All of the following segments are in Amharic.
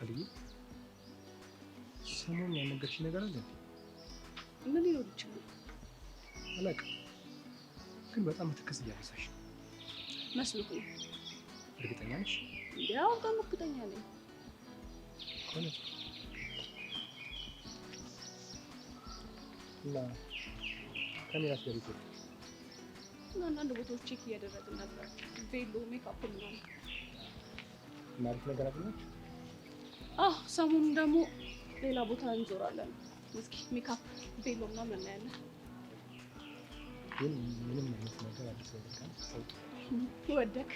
ቃልዬ፣ ሰሞኑን ያልነገርሽኝ ነገር አለ እንዴ? ምን ሊኖር ይችላል? አላውቅም፣ ግን በጣም ትክዝ እያበዛሽ ነው። መስሎህ ነው? እርግጠኛ ነሽ? እንዴ አዎ፣ በጣም እርግጠኛ ነኝ። ከሆነ ጥሩ። እና ከሜላት ጋር የት ሄዳችሁ? እና አንዳንድ ቦታዎች check እያደረግን ነበር። ቬሎ፣ ሜካፕ ምናምን። እና አሪፍ ነገር አገኛችሁ? አዎ፣ ሰሞኑን ደግሞ ሌላ ቦታ እንዞራለን። እስኪ ሜካፕ፣ ቬሎ ምናምን እናያለን። ግን ምንም አይነት ነገር አዲስ ነገር ካለ ታውቂ። ወደክ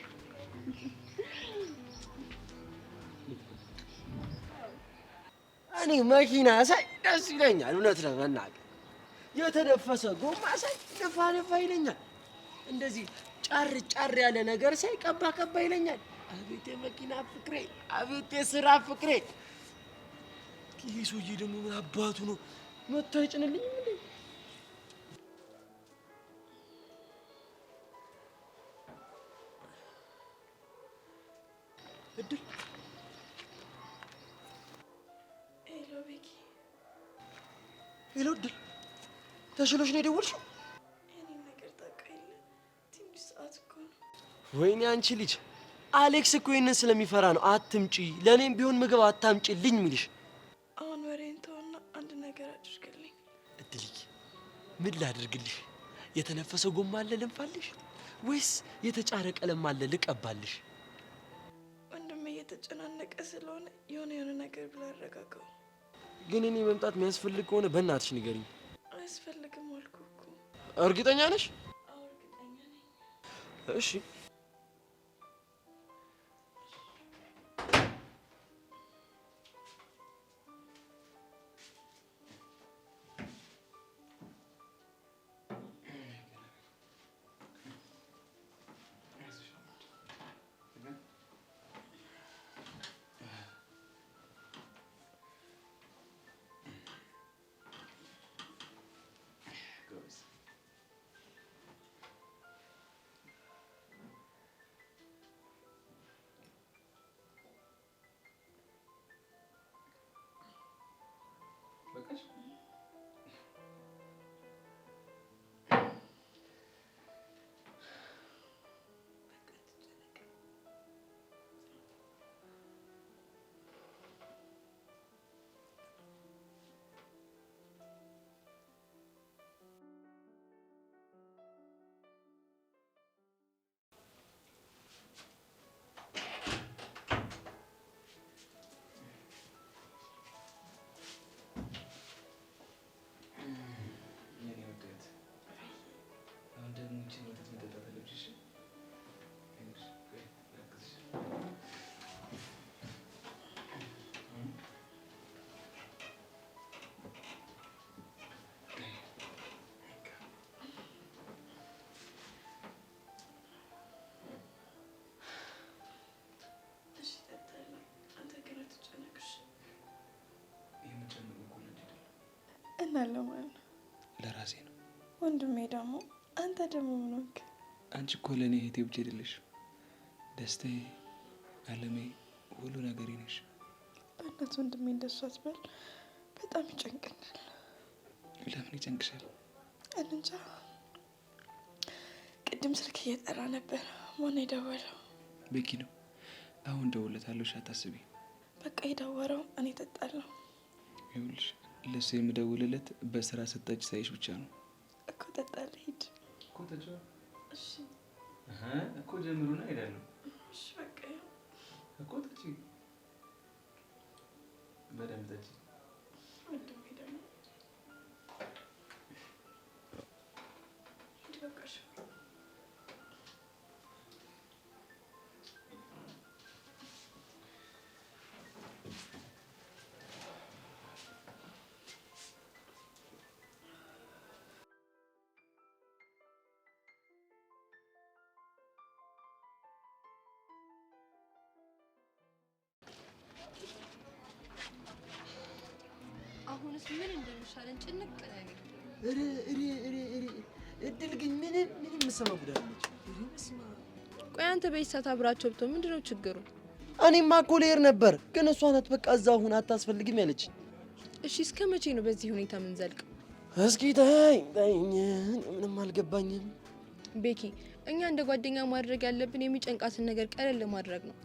እኔ መኪና ሳይ ደስ ይለኛል። እውነት ለመናገር የተነፈሰ ጎማ ሳይ ልፋ ልፋ ይለኛል። እንደዚህ ጫር ጫር ያለ ነገር ሳይ ቀባ ቀባ ይለኛል። አቤት የመኪና ፍቅሬ፣ አቤት የስራ ፍቅሬ። ይህ ሰውዬ ደግሞ ምን አባቱ ነው መጥቶ አይጭንልኝም እንዴ? እድል Hello ቤኪ፣ Hello እድል፣ ተሽሎሽ ነው የደወልሽው? የኔን ነገር ታውቀው የለ፣ ትንሽ ሰዓት እኮ ነው። ወይኔ አንቺ ልጅ፣ አሌክስ እኮ ይህንን ስለሚፈራ ነው አትምጪ፣ ለእኔም ቢሆን ምግብ አታምጪልኝ የሚልሽ። አሁን ወሬን ተውና አንድ ነገር አድርግልኝ። እድልዬ፣ ምን ላድርግልሽ? የተነፈሰ ጎማ አለ ልንፋልሽ፣ ወይስ የተጫረ ቀለም አለ ልቀባልሽ? ወንድሜ እየተጨናነቀ ስለሆነ የሆነ የሆነ ነገር ብላ አረጋጋው። ግን እኔ መምጣት የሚያስፈልግ ከሆነ በእናትሽ ንገሪኝ። አያስፈልግም አልኩህ እኮ። እርግጠኛ ነሽ? አዎ እርግጠኛ ነኝ። እሺ። በቃሽ? በቃ አትጨነቅ። የኔ ውድ እህት፣ አሁን ደግሞ ይህቺን ወተት መጠጣት አለብሽ። እሺ? አይዞሽ፣ ቆይ ላግዝሽ። እሺ እጠጣለሁ። አንተ ግን አትጨነቅ እሺ? የምጨነቀው እኮ ለአንቺ አይደለም፣ እና ለማን ነው? ለራሴ ነው። ወንድሜ ደግሞ አንተ ደግሞ ምን ሆንክ? አንቺ እኮ ለእኔ እህቴ ብቻ አይደለሽም፣ ደስታዬ፣ ዓለሜ፣ ሁሉ ነገሬ ነሽ። በእናትህ ወንድሜ እንደሱ አትበል፣ በጣም ይጨንቀኛል። ለምን ይጨንቅሻል? እንጃ። ቅድም ስልክ እየጠራ ነበር። ማን የደወለው? ቤኪ ነው። አሁን እደውልለታለሁ። እሺ አታስቢ። በቃ የደወለው እኔ እጠጣለሁ። ይኸውልሽ ለእሱ የምደውልለት በስራ ስትጠጪ ሳይሽ ብቻ ነው። እኮ እጠጣለሁ። ሂድ እኮ ጠጪዋ። እሺ እኮ ጀምሩና እሄዳለሁ። እሺ በቃ ያው እኮ ጠጪ፣ በደንብ ጠጪ። ወንድሜ ደግሞ ሂድ በቃ እሺ። አሁንስ ምን እንደሚሻለን ጭንቅ ነው ያለኝ። ኧረ ኧረ ኧረ ኧረ እድል ግን ምንም ምንም የምትሰማ ጉድ አለች። ኧረ በስመ አብ። ቆይ አንተ በዚህ ሰዓት አብራቸው ብትሆን ምንድነው ችግሩ? እኔማ እኮ ልሄድ ነበር፣ ግን እሷ ናት በቃ እዛ ሁን አታስፈልግም ያለችኝ። እሺ እስከ መቼ ነው በዚህ ሁኔታ የምንዘልቀው? እስኪ ተይኝ ተይኝ፣ ምንም አልገባኝም። ቤኪ፣ እኛ እንደ ጓደኛ ማድረግ ያለብን የሚጨንቃትን ነገር ቀለል ማድረግ ነው።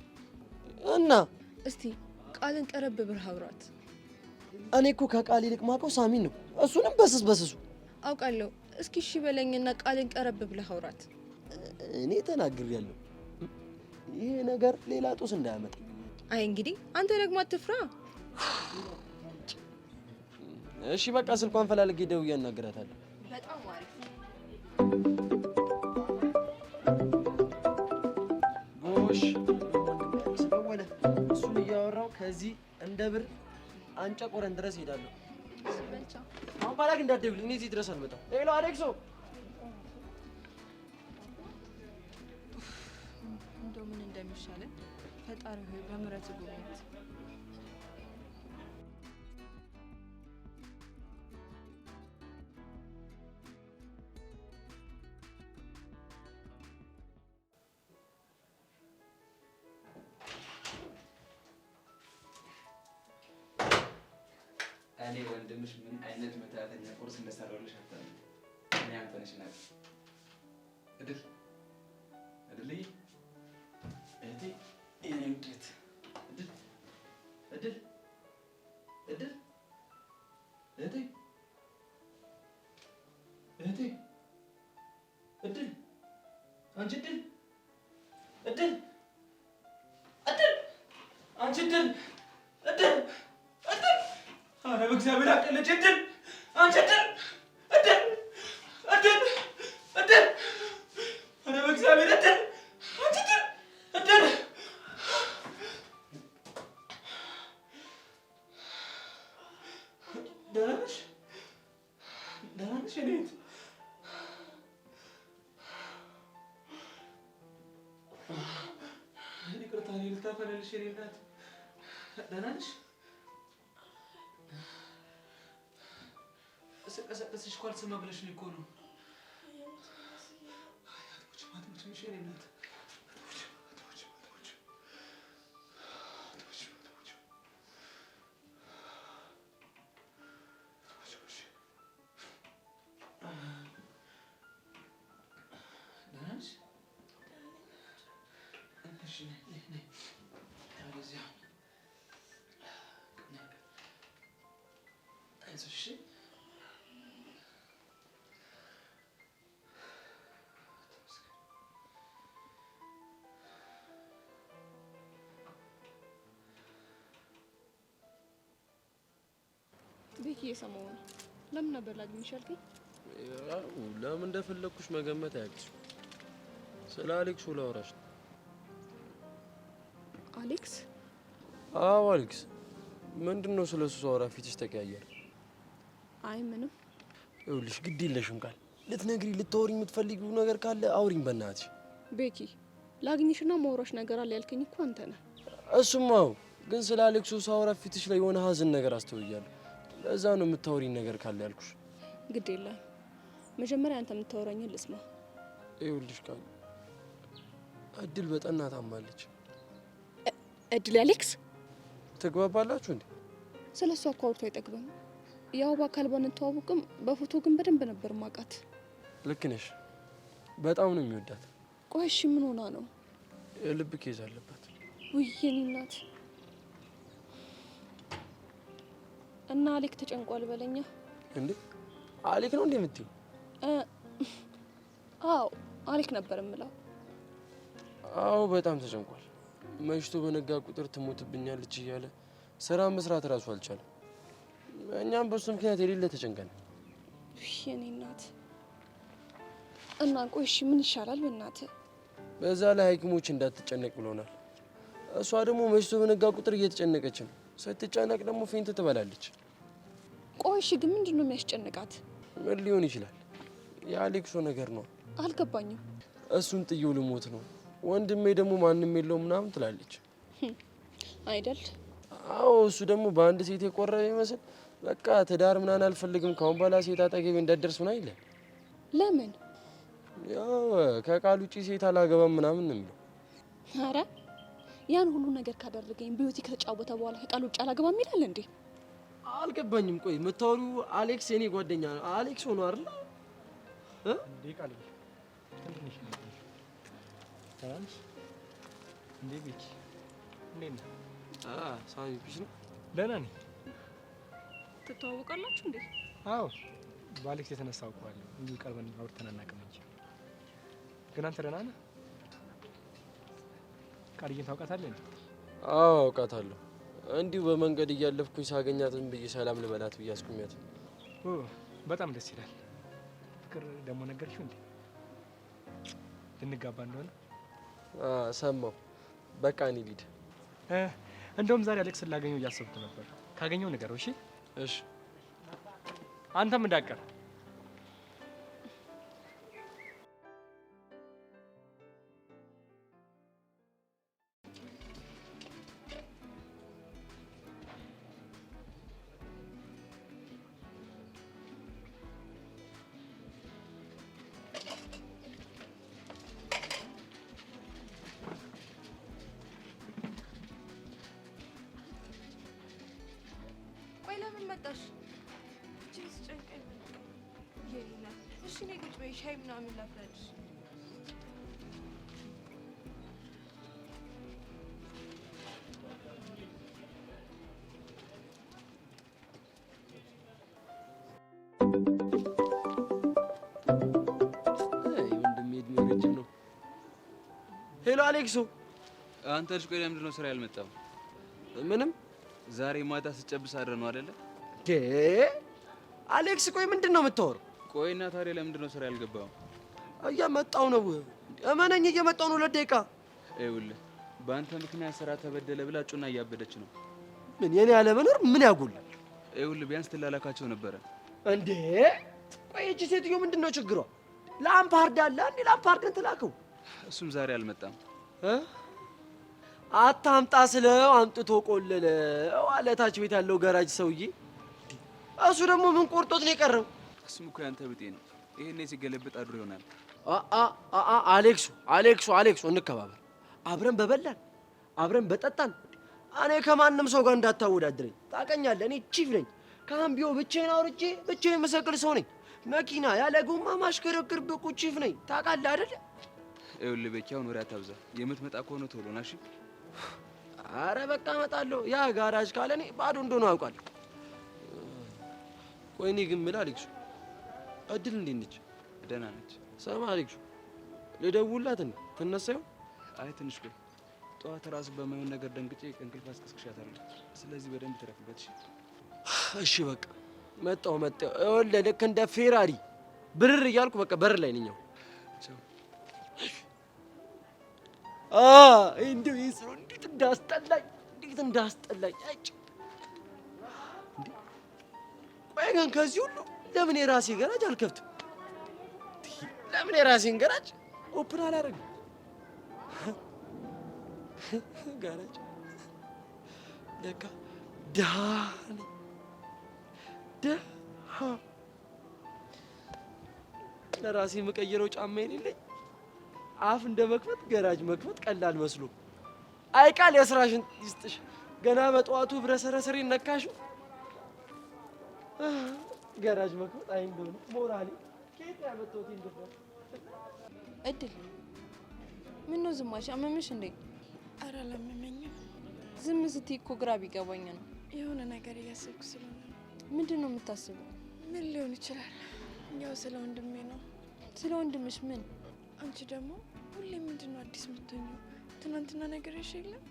እና እስቲ ቃልን ቀረብ ብለህ አውራት። እኔ እኮ ከቃል ይልቅ ማውቀው ሳሚን ነው። እሱንም በስስ በስሱ አውቃለሁ። እስኪ እሺ በለኝና ቃልን ቀረብ ብለህ አውራት። እኔ ተናግሬያለሁ። ይሄ ነገር ሌላ ጦስ እንዳያመጣ። አይ እንግዲህ አንተ ደግሞ አትፍራ። እሺ በቃ ስልኳን ፈላልጌ ደውዬ አናግራታለሁ። በጣም አሪፍ። ጎሽ ደወለ። እሱን እያወራው ከዚህ እንደ ብር አንጨቆረን ድረስ እሄዳለሁ። አሁን ባላግ እንዳትደውል፣ እኔ እዚህ ድረስ አልመጣም። Hello አሌክሶ፣ እንደው ምን እንደሚሻለን ፈጣሪ ሆይ በምሕረት ጎብኛት። እኔ ወንድምሽ ምን አይነት መተያተኛ ቁርስ እንደሰራሁልሽ አታውቅም። እኔ አንተ ነሽ እናቴ። እድል እድልዬ፣ እህቴ፣ የኔ ውዴት፣ እድል እድል እድል፣ እህቴ እህቴ፣ እድል፣ አንቺ እድል እድል እድል፣ አንቺ እድል እድል እድል ኧረ በእግዚአብሔር አቀለች። እድል አንቺ እድል እድል እድል እድል ኧረ በእግዚአብሔር እድል አንቺ እድል እድል። ደህና ነሽ? ደህና ነሽ የእኔ እህት? ይቅርታ እኔ ልታፈለልሽ የእኔ እናት። ደህና ነሽ? ስቀሰቅስሽ እኮ አልሰማ ብለሽ ነው እኮ ነው። አትሞችም፣ አትሞችም። እሺ የእኔ እናት አትሞችም፣ አትሞችም፣ አትሞችም፣ አትሞችም፣ አትሞችም፣ አትሞችም። እሺ ደህና ነሽ? እሺ ነይ፣ ነይ፣ ነይ ወደዚህ አሁን ነይ። አይዞሽ እሺ። ቤኪ እየሰማሁ ነው። ለምን ነበር ላግኝሽ ያልከኝ? ያው ለምን እንደፈለግኩሽ መገመት አያቅትሽም። ስለ አሌክስ ላወራሽ ነው። አሌክስ? አዎ አሌክስ። ምንድን ነው ስለ እሱ ሳወራ ፊትሽ ተቀያየረ? አይ ምንም። ይኸውልሽ ግድ የለሽም ቃል ልትነግሪ ልታወሪኝ የምትፈልጊው ነገር ካለ አውሪኝ በእናትሽ። ቤኪ ላግኝሽና ማውራሽ ነገር አለ ያልከኝ እኮ አንተ ነህ። እሱማ አዎ፣ ግን ስለ አሌክሱ ሳወራ ፊትሽ ላይ የሆነ ሀዘን ነገር አስተውያለሁ። ለዛ ነው የምታወሪኝ ነገር ካለ ያልኩሽ። ግድ የለም መጀመሪያ አንተ የምታወራኝን ልስማ። ይኸውልሽ ቃል እድል በጠና ታማለች። እድል አሌክስ? ትግባባላችሁ እንዴ? ስለ እሷ እኮ አውርቶ አይጠግብም። ያው በአካል ባንተዋወቅም በፎቶ ግን በደንብ ነበር ማውቃት። ልክ ነሽ። በጣም ነው የሚወዳት። ቆይ እሺ ምን ሆና ነው? የልብ case አለባት። ውይ የኔ እናት። እና አሌክ ተጨንቋል በለኛ። እንዴ አሌክ ነው እንዴ የምትይው? አዎ አሌክ ነበር የምለው። አዎ በጣም ተጨንቋል። መሽቶ በነጋ ቁጥር ትሞትብኛለች እያለ ስራ መስራት እራሱ አልቻለም። እኛም በሱ ምክንያት የሌለ ተጨንቀናል። ውይ የኔ እናት። እና ቆይ እሺ ምን ይሻላል በእናትህ? በዛ ላይ ሐኪሞች እንዳትጨነቅ ብለውናል። እሷ ደግሞ መሽቶ በነጋ ቁጥር እየተጨነቀች ነው። ስትጨነቅ ደግሞ faint ትበላለች። ቆይ እሺ ግን ምንድን ነው የሚያስጨንቃት? ምን ሊሆን ይችላል? የአሌክሶ ነገር ነው። አልገባኝም። እሱን ጥዬው ልሞት ነው፣ ወንድሜ ደግሞ ማንም የለውም ምናምን ትላለች። አይደል? አዎ እሱ ደግሞ በአንድ ሴት የቆረበ ይመስል በቃ ትዳር ምናምን አልፈልግም፣ ካሁን በኋላ ሴት አጠገቤ እንዳትደርስ ምናምን ይላል። ለምን? ያው ከቃል ውጪ ሴት አላገባም ምናምን ነው የሚለው። ኧረ ያን ሁሉ ነገር ካደረገኝ በህይወቴ ከተጫወተ በኋላ ከቃል ውጭ አላገባም ይላል እንዴ? አልገባኝም። ቆይ የምታወሪው አሌክስ የኔ ጓደኛ ነው። አሌክስ ሆኖ አይደል? እንዴ ቃልዬ፣ እንዴት ነሽ? ደህና ነሽ? እንዴ ቤኪ፣ እንዴት ነህ? ሳሚ peace ነው። ደህና ነኝ። ትተዋወቃላችሁ እንዴ? አዎ፣ በአሌክስ የተነሳ አውቀዋለሁ። እንዲሁ ቀርበን አውርተን አናውቅም እንጂ። ግን አንተ ደህና ነህ? ቃልዬን ታውቃታለህ እንዴ? አዎ አውቃታለሁ። እንዲሁ በመንገድ እያለፍኩኝ ሳገኛት ዝም ብዬ ሰላም ልበላት ብዬ አስቁሚያት። ኦ፣ በጣም ደስ ይላል። ፍቅር ደግሞ ነገርሽው እንዴ ልንጋባ እንደሆነ? ሰማሁ። በቃ እኔ ልሂድ። እንደውም ዛሬ አሌክስን ላገኘው እያሰብኩ ነበር። ካገኘው ንገረው። እሺ? እሺ። አንተም እንዳትቀር። ቆይ ለምን መጣሽ? ብቻዬን ሲጨንቀኝ መጣሁ። የኔ እናት፣ እሺ ነይ ቁጭ በይ፣ ሻይ ምናምን ላፍላልሽ። አይ ወንድሜ እድሜው ረጅም ነው። Hello አሌክሶ። አንተ ልጅ ቆይ ለምንድን ነው ስራ ያልመጣው? ምንም። ዛሬ ማታ ስጨብስ አድረ ነው አይደለ? ዴ አሌክስ፣ ቆይ ምንድን ነው የምታወራው? ቆይና ታዲያ ለምንድን ነው ስራ ያልገባው? እየመጣሁ ነው፣ እመነኝ፣ እየመጣሁ ነው። 2 ደቂቃ። ይኸውልህ በአንተ ምክንያት ስራ ተበደለ ብላ ጩና እያበደች ነው። ምን የኔ ያለመኖር ምን ያጎላል? ይኸውልህ ቢያንስ ትላላካቸው ነበረ። እንዴ ቆይ እቺ ሴትዮ ምንድን ነው ችግሯ? ላምፓርድ አለ እንዴ? ላምፓርድን ትላከው። እሱም ዛሬ አልመጣም። አታምጣ ስለው አምጥቶ ቆለለው አለ ታች ቤት ያለው ገራጅ ሰውዬ። እሱ ደግሞ ምን ቆርጦት ነው የቀረው? እሱም እኮ ያንተ ብጤ ነው። ይሄኔ ሲገለብጥ አድሮ ይሆናል። አ አ አሌክሱ አሌክሱ አሌክሱ እንከባበር። አብረን በበላን አብረን በጠጣን። እኔ ከማንም ሰው ጋር እንዳታወዳድረኝ ታውቀኛለህ። እኔ chief ነኝ። ካምቢዮ ብቻዬን አውርጄ ብቻዬን የምሰቅል ሰው ነኝ። መኪና ያለ ጎማ ማሽከረክር ብቁ chief ነኝ። ታውቃለህ አይደለ? ይኸውልህ ቤኪ፣ አሁን ወሬ አታብዛ። የምትመጣ ከሆነ ቶሎ ና እሺ። አረ በቃ እመጣለሁ። ያ ጋራጅ ካለ እኔ ባዶ እንደሆነ አውቃለሁ። ቆይ እኔ ግን የምልህ አሌክሱ፣ እድል እንዴት ነች? ደህና ነች። ሰማ አሌክሱ፣ ልደውልላት እንዴ? ትነሳ ይሆን? አይ ትንሽ ቆይ። ጠዋት ራሱ በማይሆን ነገር ደንግጬ እንቅልፍ አስቀስቅሻታለሁ። ስለዚህ በደንብ ትረፍበት። እሺ? እሺ በቃ መጣሁ መጣሁ። ይኸውልህ ልክ እንደ ፌራሪ ብርር እያልኩ በቃ በር ላይ ነኝ አሁን። ቻው። እንደው ይህ ስራው እንዴት እንዳስጠላኝ እንዴት እንዳስጠላኝ። አጭ እንዴ! ቆይ ግን ከዚህ ሁሉ ለምን የራሴ ገራጅ አልከፍትም? ለምን የራሴን ገራጅ open አላደርግም? ጋራጅ ለካ ድሃ ነኝ፣ ድሃ። ለራሴ የምቀይረው ጫማ የሌለኝ አፍ እንደ መክፈት ገራጅ መክፈት ቀላል መስሎ። አይ ቃል የስራሽን ይስጥሽ። ገና በጠዋቱ ብረሰረሰሬን ነካሽው። ገራጅ መክፈት አይ እንደሆነ ሞራሌ ከየት ያመጣሁት እንደሆነ። እድል ምን ነው ዝም አልሽ? አመመሽ እንዴ? ኧረ አላመመኝም። ዝም ስትይ እኮ ግራ ቢገባኝ ነው። የሆነ ነገር እያሰብኩ ስለሆነ ነው። ምንድን ነው የምታስበው? ምን ሊሆን ይችላል? ያው ስለ ወንድሜ ነው። ስለ ወንድምሽ ምን? አንቺ ደግሞ ሁሌ ምንድን ነው አዲስ የምትሆኚው? ትናንትና ነገርሽ የለም?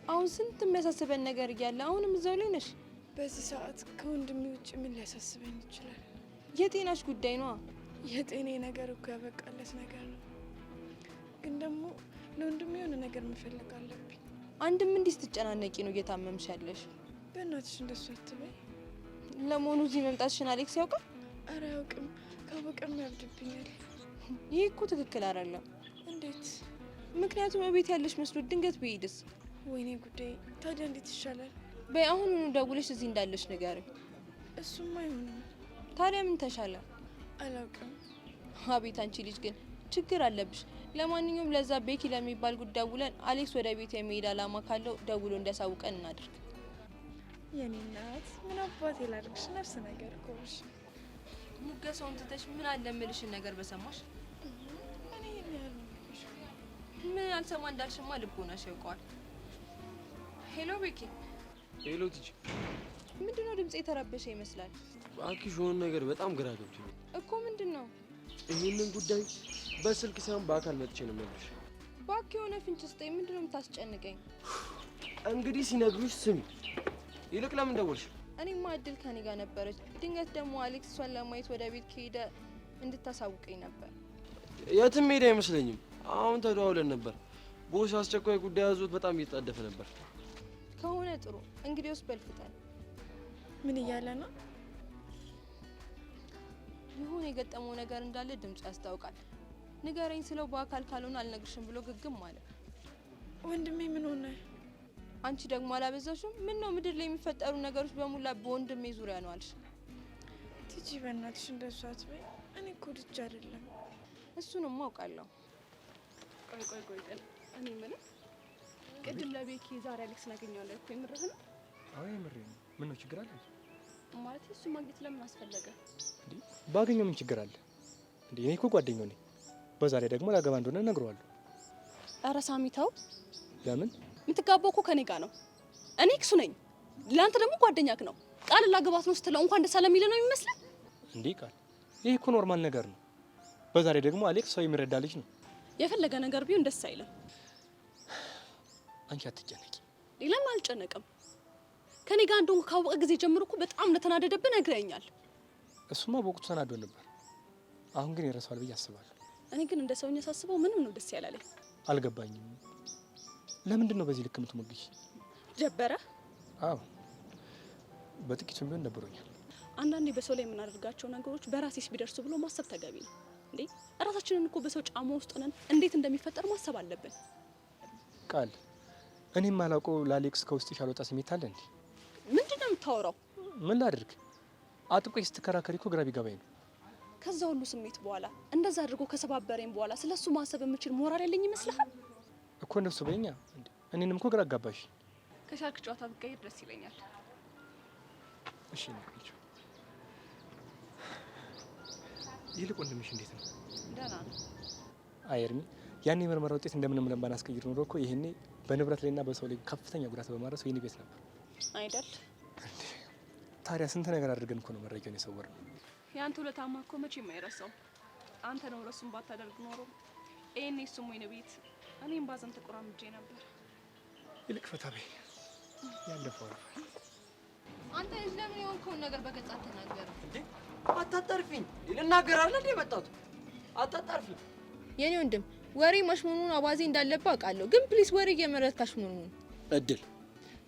አሁን ስንት የሚያሳስበን ነገር እያለ አሁንም እዛው ላይ ነሽ። በዚህ ሰዓት ከወንድሜ ውጭ ምን ሊያሳስበኝ ይችላል? የጤናሽ ጉዳይ ነዋ። የጤኔ ነገር እኮ ያበቃለት ነገር ነው። ግን ደግሞ ለወንድሜ የሆነ ነገር መፈለግ አለብኝ። አንድም እንዲህ ስትጨናነቂ ነው እየታመምሽ ያለሽ። በእናትሽ እንደሱ አትበይ። ለመሆኑ እዚህ መምጣትሽን አሌክስ ያውቃል? ኧረ አያውቅም። ካወቀም ያብድብኛል። ይህ እኮ ትክክል አይደለም። እንዴት? ምክንያቱም እቤት ያለሽ መስሎ ድንገት ቢሄድስ? ወይኔ ጉዳይ! ታዲያ እንዴት ይሻላል? በይ አሁኑኑ ደውለሽ እዚህ እንዳለሽ ንገሪው። እሱማ አይሆንም። ታዲያ ምን ተሻለ? አላውቅም። አቤት አንቺ ልጅ ግን ችግር አለብሽ። ለማንኛውም ለዛ ቤኪ ለሚባል ጉዳይ ደውለን አሌክስ ወደ ቤት የሚሄድ አላማ ካለው ደውሎ እንዲያሳውቀን እናድርግ። የኔ እናት ምን አባቴ ላድርግሽ? ነፍስ ነገር እኮ ነሽ። ሙገሳውን ትተሽ ምን አለ የምልሽን ነገር በሰማሽ። እኔ ይሄን ያህል ነው የምልሽ። ምን አልሰማ እንዳልሽማ ልቦናሽ ያውቀዋል። Hello ቤኪ፣ Hello ቲጂ፣ ምንድነው ድምጽ የተረበሸ ይመስላል እባክሽ የሆነ ነገር በጣም ግራ ገብቶኛል። እኮ። ምንድን ነው? ይህንን ጉዳይ በስልክ ሳይሆን በአካል መጥቼ ነው የምነግርሽ። እባክህ የሆነ ፍንጭ ስጠኝ። ምንድነው የምታስጨንቀኝ? እንግዲህ ሲነግሩሽ ስሚ። ይልቅ ለምን ደወልሽ? እኔማ እድል ከኔ ጋር ነበረች። ድንገት ደግሞ አሌክስ እሷን ለማየት ወደ ቤት ከሄደ እንድታሳውቀኝ ነበር። የትም ሄደ አይመስለኝም። አሁን ተደዋውለን ነበር። Boss አስቸኳይ ጉዳይ ያዞት በጣም እየተጣደፈ ነበር። ከሆነ ጥሩ እንግዲህ በል ፍጠን። ምን እያለ ነው? ይሁን የገጠመው ነገር እንዳለ ድምፁ ያስታውቃል። ንገረኝ ስለው በአካል ካልሆነ አልነግርሽም ብሎ ግግም አለ። ወንድሜ ምን ሆነ? አንቺ ደግሞ አላበዛሽም? ምን ነው ምድር ላይ የሚፈጠሩ ነገሮች በሙላ በወንድሜ ዙሪያ ነው አልሽ? ቲጂ በእናትሽ እንደሱ አትበይ። እኔ እኮ ልጅ አይደለም። እሱንም አውቃለሁ። ቆይ ቆይ ቆይ ግን እኔ የምልህ ቅድም ለቤኪ ዛሬ አሌክስን አገኘዋለሁ እኮ የምርህ ነው? አዎ የምሬን ነው። ምን ነው ችግር አለ ማለት እሱ ማግኘት ለምን አስፈለገ? እንዴ? ባገኘው ምን ችግር አለ እንዴ? እኔ እኮ ጓደኛው ነኝ። በዛ ላይ ደግሞ ላገባ እንደሆነ እነግረዋለሁ። ኧረ ሳሚ ተው። ለምን? የምትጋባው እኮ ከኔ ጋር ነው። እኔ ex ኡ ነኝ፣ ለአንተ ደግሞ ጓደኛክ ነው። ቃል ላገባት ነው ስትለው እንኳን ደስ አለ የሚልህ ነው የሚመስልህ? እንዴ ቃል፣ ይሄ እኮ normal ነገር ነው። በዛ ላይ ደግሞ አሌክስ ሰው የሚረዳ ልጅ ነው። የፈለገ ነገር ቢሆን ደስ አይልም። አንቺ አትጨነቂ። ሌላም አልጨነቅም። ከኔ ጋር እንደሆንኩ ካወቀ ጊዜ ጀምሮ እኮ በጣም እንደተናደደብህ ነግረኸኛል። እሱማ በወቅቱ ተናዶ ነበር። አሁን ግን ይረሳዋል ብዬ አስባለሁ። እኔ ግን እንደ ሰውኛ ሳስበው ምንም ነው ደስ ያላለኝ። አልገባኝም። ለምንድን ነው በዚህ ልክ የምትሞግሽ? ደበረ? አዎ በጥቂቱም ቢሆን ደብሮኛል። አንዳንዴ በሰው ላይ የምናደርጋቸው ነገሮች በራሴስ ቢደርሱ ብሎ ማሰብ ተገቢ ነው። እንዴ እራሳችንን እኮ በሰው ጫማ ውስጥ ሆነን እንዴት እንደሚፈጠር ማሰብ አለብን። ቃል፣ እኔም አላውቀው ለአሌክስ ከውስጥሽ ያልወጣ ስሜት አለ እንዴ? ምንድን ነው የምታወራው? ምን ላድርግ? አጥብቀሽ ስትከራከሪ እኮ ግራ ቢገባኝ ነው። ከዛ ሁሉ ስሜት በኋላ እንደዛ አድርጎ ከሰባበረኝ በኋላ ስለሱ ማሰብ የምችል ሞራል ያለኝ ይመስልሃል? እኮ እንደሱ በይኛ። እኔንም እኮ ግራ አጋባሽ። ከሻርክ ጨዋታ ብትቀይር ደስ ይለኛል። እሺ ነው። ይልቅ ወንድምሽ እንዴት ነው? ደህና ነው። አይ ኤርሚ፣ ያን የምርመራ ውጤት እንደምንም ብለን ባናስቀይር ኖሮ እኮ ይሄኔ በንብረት ላይና በሰው ላይ ከፍተኛ ጉዳት በማድረስ ወህኒ ቤት ነበር አይደል? ታዲያ ስንት ነገር አድርገን እኮ ነው መረጃውን የሰወርነው። የአንተ ውለታማ እኮ መቼም አይረሳው። አንተ ነው ረሱን ባታደርግ ኖሮ ይሄኔ እሱም ወህኒ ቤት እኔም ባዘን ተቆራምጄ ነበር። ይልቅ ፈታ በይ፣ ያለፈው አልፏል። አንተ ልጅ ለምን የሆንከውን ነገር በገጽ አትናገርም? እንዴ አታጣርፊኝ! ልናገር አይደል እንዴ የመጣሁት? አታጣርፊኝ! የኔ ወንድም ወሬ ማሽሞንሙን አባዜ እንዳለብህ አውቃለሁ፣ ግን please ወሬ እየመረጥክ አሽሞንሙን። እድል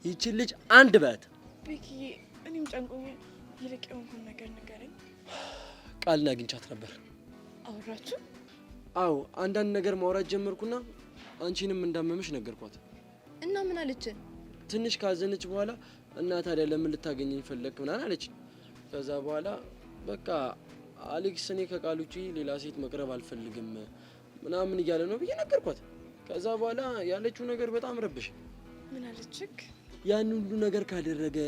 ይቺን ልጅ አንድ በያት። ቤኪዬ እኔም ጨንቆኛል። ይልቅ የሆንኩን ነገር ንገረኝ። ቃልን አግኝቻት ነበር። አወራችሁ? አዎ አንዳንድ ነገር ማውራት ጀመርኩና አንቺንም እንዳመመሽ ነገርኳት። እና ምን አለች? ትንሽ ካዘነች በኋላ እና ታዲያ ለምን ልታገኘኝ ፈለግክ ምናምን አለች። ከዛ በኋላ በቃ አሌክስ እኔ ከቃል ውጪ ሌላ ሴት መቅረብ አልፈልግም ምናምን እያለ ነው ብዬ ነገርኳት። ከዛ በኋላ ያለችው ነገር በጣም ረብሽ። ምን አለችክ? ያን ሁሉ ነገር ካደረገ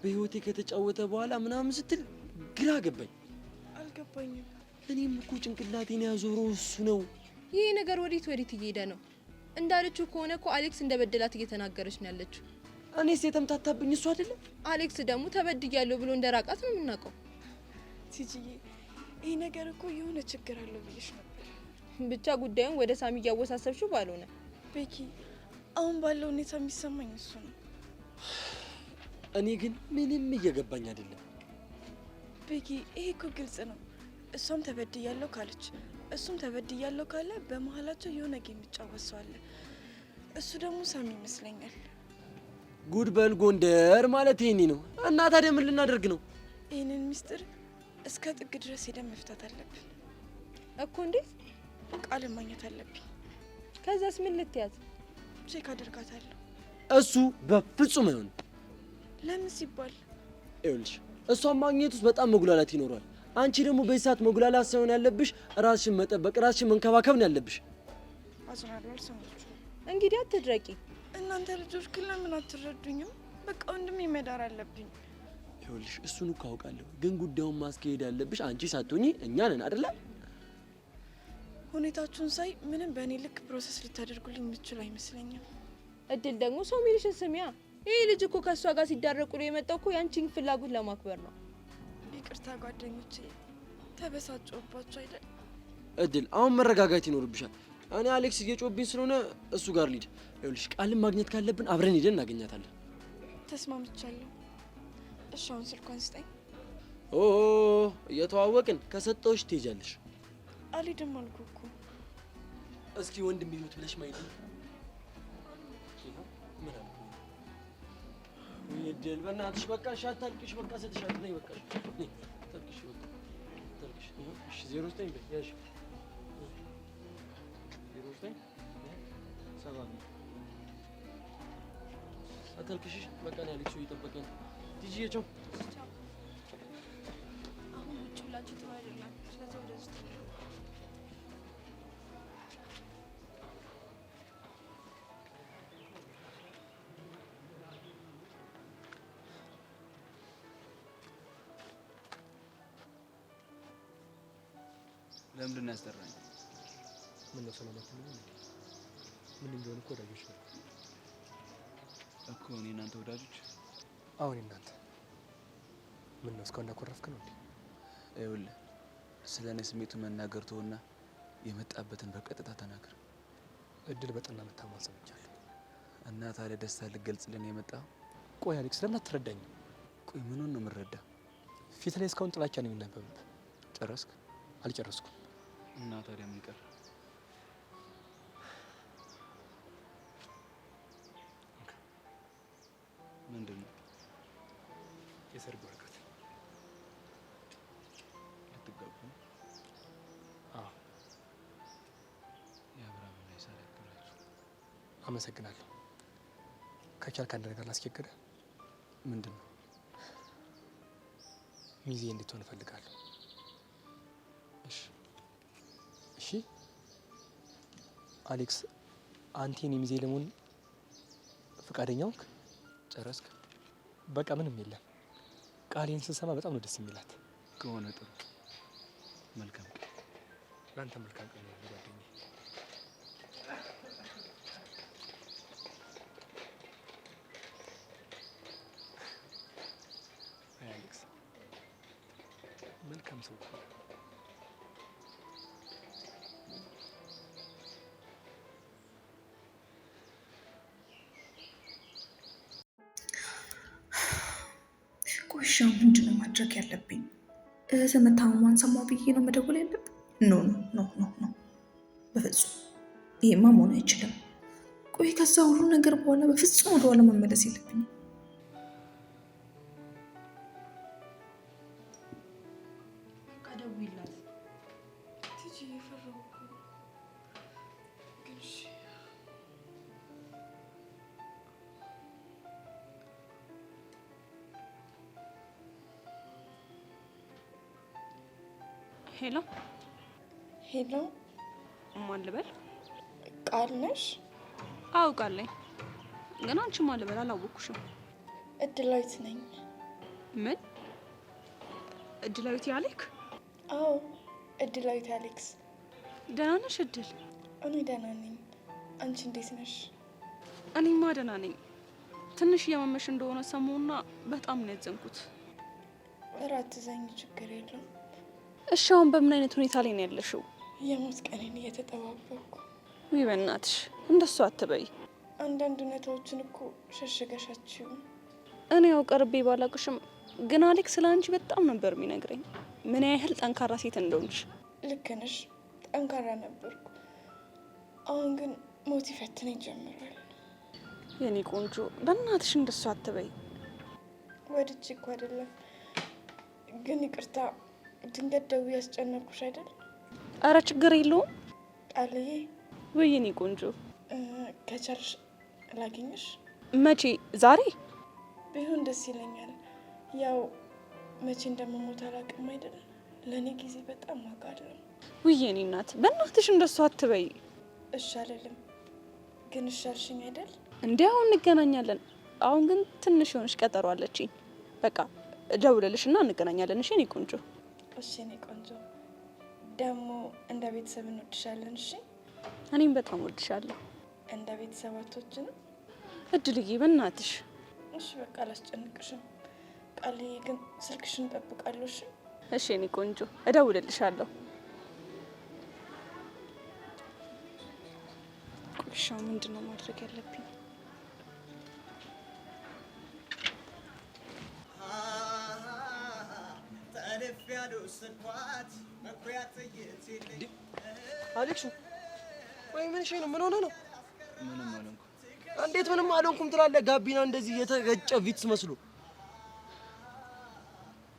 በህይወቴ ከተጫወተ በኋላ ምናምን ስትል ግራ ገባኝ። አልገባኝም። እኔም እኮ ጭንቅላቴን ያዞረው እሱ ነው። ይሄ ነገር ወዴት ወዴት እየሄደ ነው? እንዳለችው ከሆነ እኮ አሌክስ እንደበደላት እየተናገረች ነው ያለችው። እኔስ የተምታታብኝ እሱ አይደለም። አሌክስ ደግሞ ተበድያለሁ ብሎ እንደራቃት ነው የምናውቀው። ቲጂዬ ይሄ ነገር እኮ የሆነ ችግር አለው ብዬሽ ነበር። ብቻ ጉዳዩን ወደ ሳሚ እያወሳሰብሽው ባልሆነ። ቤኪ አሁን ባለው ሁኔታ የሚሰማኝ እሱ ነው። እኔ ግን ምንም እየገባኝ አይደለም። ቤኪ ይሄ እኮ ግልጽ ነው። እሷም ተበድያለሁ ካለች እሱም ተበድያለሁ ካለ በመሀላቸው የሆነ game የሚጫወት ሰው አለ። እሱ ደግሞ ሳሚ ይመስለኛል። ጉድ በል ጎንደር ማለት ይሄኔ ነው። እና ታዲያ ምን ልናደርግ ነው? ይህንን ሚስጥር እስከ ጥግ ድረስ ሄደን መፍታት አለብን እኮ። እንዴት? ቃልን ማግኘት አለብኝ። ከዛስ ምን ልትያዝ? Check አደርጋታለሁ። እሱ በፍጹም አይሆንም። ለምን ሲባል ይኸውልሽ እሷን ማግኘት ውስጥ በጣም መጉላላት ይኖራል። አንቺ ደግሞ በዚህ ሰዓት መጉላላት ሳይሆን ያለብሽ ራስሽን መጠበቅ፣ ራስሽን መንከባከብ ነው ያለብሽ። አዝናለሁ። አልሰማችሁም? እንግዲህ አትድረቂ። እናንተ ልጆች ግን ለምን አትረዱኝም? በቃ ወንድሜ መዳር አለብኝ። ይኸውልሽ እሱን እኮ አውቃለሁ፣ ግን ጉዳዩን ማስኬድ ያለብሽ አንቺ ሳትሆኚ እኛ ነን አይደለ? ሁኔታችሁን ሳይ ምንም በእኔ ልክ process ልታደርጉልኝ የምትችሉ አይመስለኝም። እድል ደግሞ ሰው ሚልሽን ስሚያ። ይህ ልጅ እኮ ከእሷ ጋር ሲዳረቁ ነው የመጣው እኮ ያንቺን ፍላጎት ለማክበር ነው። ይቅርታ ጓደኞቼ፣ ተበሳጨሁባችሁ አይደል? እድል አሁን መረጋጋት ይኖርብሻል። እኔ አሌክስ እየጮህብኝ ስለሆነ እሱ ጋር ልሂድ። ይኸውልሽ ቃልን ማግኘት ካለብን አብረን ሄደን እናገኛታለን። ተስማምቻለሁ። እሺ አሁን ስልኳን ስጠኝ። ኦ እየተዋወቅን ከሰጠሁሽ ትሄጃለሽ። አልሄድም አልኩህ እኮ። እስኪ ወንድም ይሙት ብለሽ ማየት ምን አልኩ? ውይ እድል በእናትሽ በቃ እሺ፣ አታልቅሽ። በቃ እሰጥሻለሁ። ነይ በቃ ነይ፣ አታልቅሽ። በቃ አታልቅሽ። ይኸው እሺ፣ 09 በይ ያዥ። 09 7 አታልቅሽ። እሺ፣ በቃ ነው አሌክስ እየጠበቀኝ ነው። ቲጂዬ ቻው። አሁን ውጭ ብላችሁ ጥሩ አይደለም። ስለዚህ ወደዚህ ትሄዱ። ለምንድን ነው ያስጠራኝ? ምን ነው ሰላም አትሉኝም እንዴ? ምን ቢሆን እኮ ወዳጆች ነው እኮ እኔ እናንተ ወዳጆች። አሁን እናንተ ምን ነው እስካሁን እንዳኮረፍክ ነው እንዴ? ይኸውልህ ስለ እኔ ስሜቱ መናገር ተውና የመጣበትን በቀጥታ ተናገር። እድል በጠና መታሟን ሰምቻለሁ። እና ታዲያ ደስታ ልገልጽልን የመጣው? ቆይ አሌክስ ለምን አትረዳኝም? ቆይ ምኑን ነው የምረዳ? ፊት ላይ እስካሁን ጥላቻ ነው የሚነበብብህ። ጨረስክ? አልጨረስኩም። እና ታዲያ ምን ቀረ? ምንድን ነው? የሰርግ ወረቀት። ልትጋቡ ነው? አዎ። የአብርሃምና የሳራ ያክብራችሁ። አመሰግናለሁ። ከቻልክ አንድ ነገር ላስቸግርህ። ምንድን ነው? ሚዜ እንድትሆን እፈልጋለሁ። እሺ። እሺ አሌክስ፣ አንተ የኔ ሚዜ ለመሆን ፈቃደኛ ሆንክ? ጨረስክ? በቃ ምንም የለም። ቃሌን ስሰማ በጣም ነው ደስ የሚላት። ከሆነ ጥሩ። መልካም ቀን። ለአንተ መልካም ቀን ይሁን ጓደኛዬ። አይ አሌክስ፣ መልካም ሰው እኮ ነህ። ቆይ እሺ፣ አሁን ምንድን ነው ማድረግ ያለብኝ? እህትህ መታመሟን ሰማሁ ብዬ ነው መደወል ያለብኝ? No, no, no, no, no፣ በፍጹም ይሄማ መሆን አይችልም። ቆይ ከዛ ሁሉ ነገር በኋላ በፍጹም ወደኋላ መመለስ የለብኝም። በቃ ደውይላት። ቲጂ እየፈራሁ እኮ ነው። ግን እሺ Hello። Hello። ማን ልበል? ቃል ነሽ? አውቃለኝ፣ ግን አንቺ ማን ልበል አላወቅኩሽም። እድላዊት ነኝ። ምን እድላዊት ያሌክ? አዎ እድላዊት አሌክስ። ደህና ነሽ እድል? እኔ ደህና ነኝ። አንቺ እንዴት ነሽ? እኔማ ደህና ነኝ። ትንሽ እያመመሽ እንደሆነ ሰሞኑና በጣም ነው ያዘንኩት። ኧረ አትዘኝ፣ ችግር የለውም። እሺ አሁን በምን አይነት ሁኔታ ላይ ነው ያለሽው? የሞት ቀኔን እየተጠባበቅኩ። ውይ በእናትሽ እንደሱ አትበይ። አንዳንድ እውነታዎችን እኮ ሸሽገሻችሁ። እኔ ያው ቀርቤ ባላቅሽም ግን አሌክስ ስለ አንቺ በጣም ነበር የሚነግረኝ፣ ምን ያህል ጠንካራ ሴት እንደሆንሽ። ልክ ነሽ፣ ጠንካራ ነበርኩ። አሁን ግን ሞት ይፈትነኝ ጀምሯል። የኔ ቆንጆ በእናትሽ እንደሱ አትበይ። ወድጄ እኮ አይደለም፣ ግን ይቅርታ፣ ድንገት ደውዬ ያስጨነቅኩሽ አይደል? አረ ችግር የለውም። ቃልዬ። ውይ የኔ ቆንጆ። ከቻልሽ ላግኝሽ። መቼ? ዛሬ ቢሆን ደስ ይለኛል። ያው መቼ እንደምሞት አላውቅም አይደል? ለእኔ ጊዜ በጣም ዋጋ አለው። ውይ የኔ እናት በእናትሽ እንደሱ አትበይ። እሺ አልልም፣ ግን እሺ አልሽኝ አይደል? እንዴ አሁን እንገናኛለን። አሁን ግን ትንሽ የሆነች ቀጠሮ አለችኝ። በቃ እደውልልሽና እንገናኛለን። እሺ የኔ ቆንጆ። እሺ የኔ ቆንጆ፣ ደግሞ እንደ ቤተሰብ እንወድሻለን። እሺ እኔም በጣም እወድሻለሁ። እንደ ቤተሰብ አትወጂንም? እድልዬ በእናትሽ። እሺ በቃ አላስጨንቅሽም። ቃልዬ ግን ስልክሽን እጠብቃለሁ። እሺ እሺ የኔ ቆንጆ፣ እደውልልሻለሁ። ቆሻው ምንድነው ማድረግ ያለብኝ? አሌክሱ ወይ ምን እሺ ነው? ምን ሆነ ነው? ምንም አልሆንኩም። እንዴት ምንም አልሆንኩም ትላለህ? ጋቢና እንደዚህ የተገጨ ቪትስ መስሎ።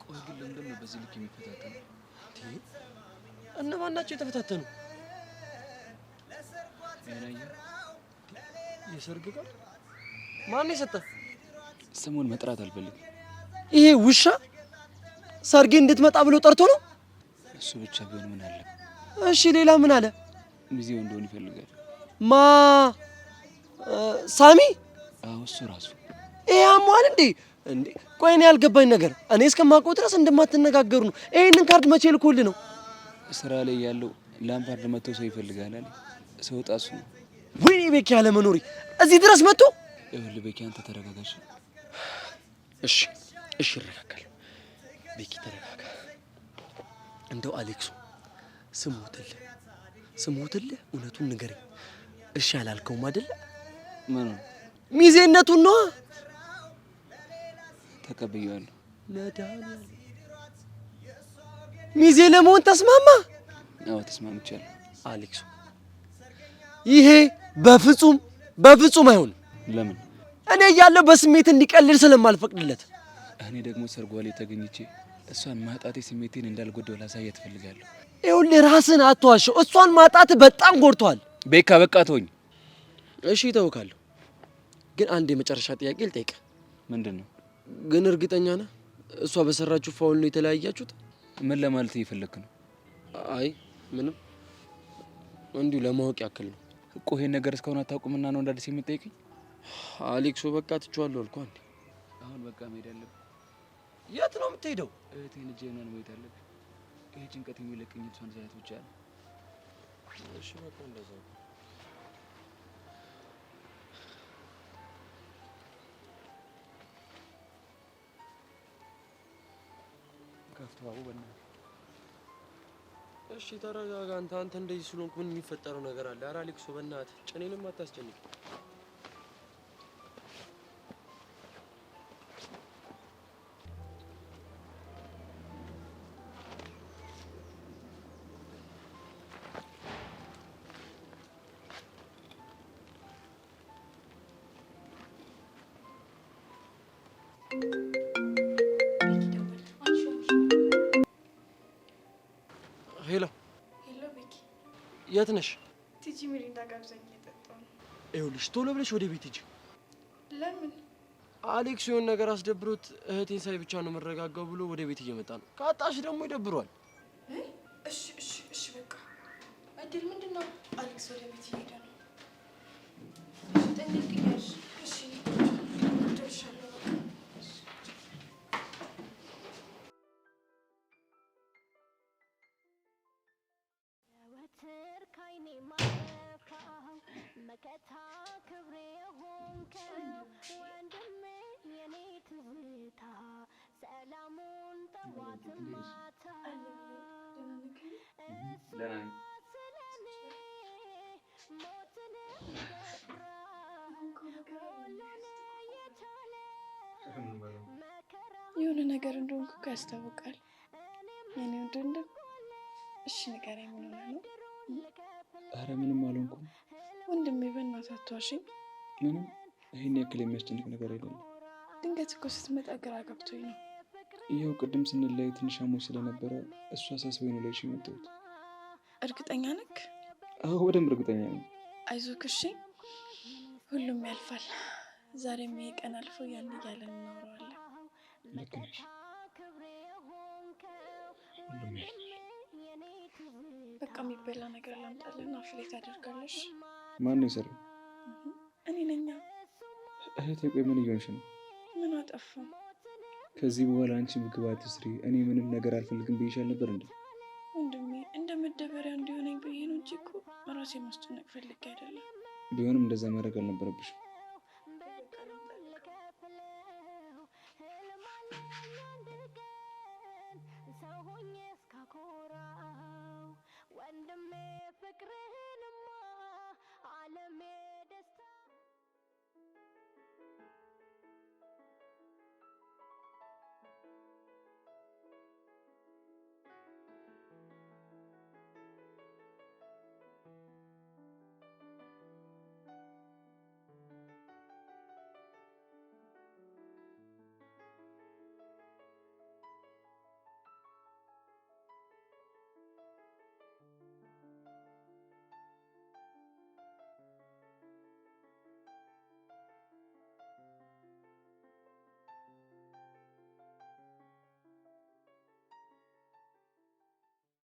ቆይ ግን ለምንድን ነው በዚህ ልክ የሚፈታተኑ? እነማን ናቸው የተፈታተኑ? የሰርግ ቃል ማን የሰጠ? ስሙን መጥራት አልፈልግም። ይሄ ውሻ ሰርጌ እንድትመጣ ብሎ ጠርቶ ነው? እሱ ብቻ ቢሆን ምን አለ? እሺ ሌላ ምን አለ? ሚዜው እንደሆን ይፈልጋል። ማ ሳሚ? አዎ እሱ ራሱ። ይሄ አሟል እንዴ? እንዴ ቆይ እኔ ያልገባኝ ነገር እኔ እስከማውቀው ድረስ እንደማትነጋገሩ ነው። ይሄንን ካርድ መቼ ልኮልህ ነው? ስራ ላይ ያለው ላምፓርድ መጥቶ ሰው ይፈልጋል አለ። ሰው ጣሱ ነው። ወይኔ ቤኪ ያለመኖሪ እዚህ ድረስ መጥቶ። ይኸውልህ ቤኪ አንተ ተረጋጋሽ። እሺ እሺ እረጋጋለሁ። ቤኪ ተረጋጋ። እንደው አሌክሱ ስሞትልህ ስሞትልህ እውነቱን ንገረኝ። እሺ አላልከውም አይደለ? ምን ሚዜነቱን ነዋ። ተቀብዬዋለሁ። መድኃኒዓለም ሚዜ ለመሆን ተስማማ? አዎ ተስማምቻለሁ። አሌክሱ ይሄ በፍጹም በፍጹም አይሆንም። ለምን? እኔ እያለሁ በስሜት እንዲቀልድ ስለማልፈቅድለት። እኔ ደግሞ ሰርጓ ላይ ተገኝቼ እሷን ማጣቴ ስሜቴን እንዳልጎዳው ላሳያት እፈልጋለሁ። ይኸውልህ ራስህን አትዋሸው። እሷን ማጣት በጣም ጎድቷል። ቤካ በቃ ተወኝ። እሺ እተውካለሁ፣ ግን አንድ የመጨረሻ ጥያቄ ልጠይቅህ። ምንድን ነው? ግን እርግጠኛ ነህ እሷ በሰራችሁ ፋውል ነው የተለያያችሁት? ምን ለማለት እየፈለግክ ነው? አይ ምንም፣ እንዲሁ ለማወቅ ያክል ነው። እኮ ይሄን ነገር እስካሁን አታውቁምና ነው እንደ አዲስ የምትጠይቀኝ? አሌክሶ በቃ ትቼዋለሁ አልኩህ። አንዴ አሁን በቃ መሄድ አለብኝ። የት ነው የምትሄደው? እህቴን እጄን መሄድ አለብኝ። ይሄ ጭንቀት የሚለቀኝ እሷን ሳያት ብቻ ነው። እሺ በቃ እንደዛ ነው። ከፍቶ አቡ በእናትህ። እሺ ተረጋጋ። አንተ እንደዚህ ስለሆንክ ምን የሚፈጠረው ነገር አለ? ኧረ አሌክሶ በእናትህ ጭኔንም አታስጨንቅ። ሄሎ ሄሎ ቤኪ፣ የት ነሽ? ቲጂ ሚሪንዳ ጋብዛኝ እየጠጣሁ ነው። ይኸውልሽ ቶሎ ብለሽ ወደ ቤት ሂጂ። ለምን? አሌክስ የሆነ ነገር አስደብሮት እህቴን ሳይ ብቻ ነው የምረጋጋው ብሎ ወደ ቤት እየመጣ ነው። ካጣሽ ደግሞ ይደብሯል። እሺ እሺ እሺ በቃ እድል ምንድን ነው? አሌክስ ወደ ቤት እየሄደ ነው። ጥንቅቅ እያልሽ እሺ ደርሻለሁ። በቃ ደህና ነኝ። የሆነ ነገር እንደሆንኩ እኮ ያስታውቃል። የኔ ወንድም፣ እሺ ንገረኝ፣ ምን ሆነህ ነው? ኧረ ምንም አልሆንኩም። ወንድሜ በእናትህ አትዋሽኝ። ምንም ይሄን ያክል የሚያስጨንቅ ነገር አይደለም። ድንገት እኮ ስትመጣ ግራ ገብቶኝ ነው። ይኸው ቅድም ስንለያይ ትንሽ አሞኝ ስለነበረ እሱ አሳስቦኝ ነው ላይሽ የመጣሁት። እርግጠኛ ነክ? አዎ በደንብ እርግጠኛ ነኝ። አይዞህ እሺ፣ ሁሉም ያልፋል። ዛሬም ይሄ ቀን አልፎ ያን እያለን እናወራዋለን። ልክ ነሽ። ሁሉም ያልፋል። በቃ የሚበላ ነገር ላምጣልና አፍ ላይ ታደርጋለሽ። ማን ነው የሰራው? እኔ ነኛ። እህቴ ቆይ ምን እየሆንሽ ነው? ምን አጠፋው? ከዚህ በኋላ አንቺ ምግብ አትስሪ፣ እኔ ምንም ነገር አልፈልግም ብዬሻል ነበር እንዴ? ወንድሜ እንደ መደበሪያ እንዲሆነኝ ብዬ ነው እንጂ እኮ ራሴ ማስጨነቅ ፈልጌ አይደለም። ቢሆንም እንደዛ ማድረግ አልነበረብሽም።